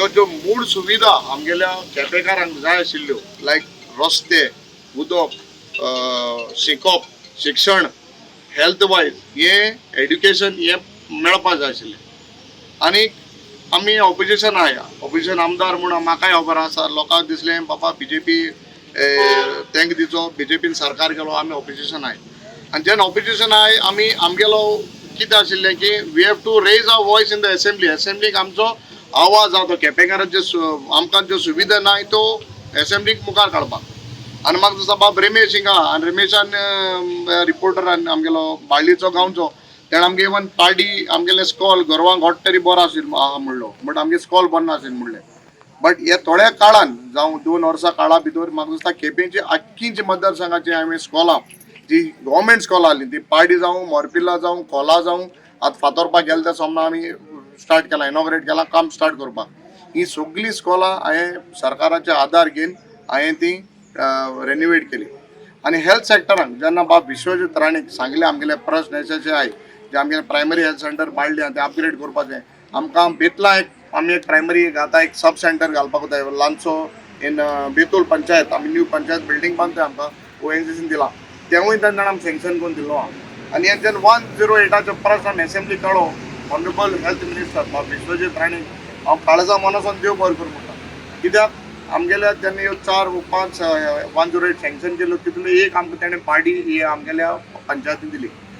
ह्यो ज्यो मूळ सुविधा आमगेल्या केपेकारांक जाय आशिल्ल्यो, लायक रस्ते, उदक, शिकप, शिक्षण, हेल्थ वायज हे एड्युकेशन हे मेळपा जाय आशिल्लें. आनी आमी ऑपोजिशन आया, ऑपोजिशन आमदार म्हूण म्हाकाय खबर आसा, लोकांक दिसलें बाबा बीजेपी तेंक दिचो, बीजेपीन सरकार गेलो, आमी ऑपोजिशन आय. आनी जेन्ना ऑपोजिशन आय, आमी आमगेलो कितें आशिल्लें की we have to raise our voice in the assembly. एसेंब्लीक आमचो आवाज आहा तो केपेकारांचे आमकां ज्यो सुविधा नाय त्यो एसेंब्लीक मुखार काडपाक. आनी म्हाका दिसता बाब रमेश हिंगा आनी रमेशान रिपोर्टरान आमगेलो बाळ्ळीचो गांवचो, तेणें आमगे इवन पार्टी आमगेलें स्कॉल गोरवांक गोट तरी बरो आशिल्लो आहा म्हणलो, बट आमगे स्कॉल बरो नाशिल्लें म्हणलें. बट ह्या थोड्या काळान जावं 2 वर्सां काळा भितर म्हाका दिसता केपेंची आख्खींची मतदारसंघाची हांवें स्कॉलां जी गव्हर्मेंट स्कॉलां आहलीं, ती पार्टी जावं, मोरपिल्ला जावं, खोला जावं, आतां फातोरपा गेले त्या सोमना आमी स्टार्ट केलां, इनॉग्रेट केलां काम स्टार्ट करपाक. ही सगळीं स्कॉलां हांवें सरकाराचे आदार घेवन हांवें ती रेनिवेट केली. आनी हेल्थ सेक्टरान जेन्ना बाब विश्वजीत राणेक सांगले आमगेले प्रश्न अशे अशे आहाय, जे आमगेले प्रायमरी हेल्थ सेंटर बाळ्ळी आहा ते अपग्रेड करपाचें, आमकां बेतला एक आमी एक प्रायमरी आतां एक सब सेंटर घालपाक जाय ल्हानसो इन बेतूल पंचायत. आमी न्यू पंचायत बिल्डींग बांदताय, आमकां ओएनजीसीन दिला, तेवूय तेन्ना आमकां सँक्शन करून दिल्लो आहा. आनी हे जेन्ना 108चो प्रश्न आमी एसेंब्ली काडलो, ऑनरेबल हेल्थ मिनिस्टर बाब विश्वजीत राणे, हांव काळजा मनासून देव बरें करूं म्हणटा, कित्याक आमगेल्या तेन्ना ह्यो चार पांच 108 सँक्शन केल्यो, तितून एक आमकां तेणें पार्टी ही आमगेल्या पंचायतीन दिली.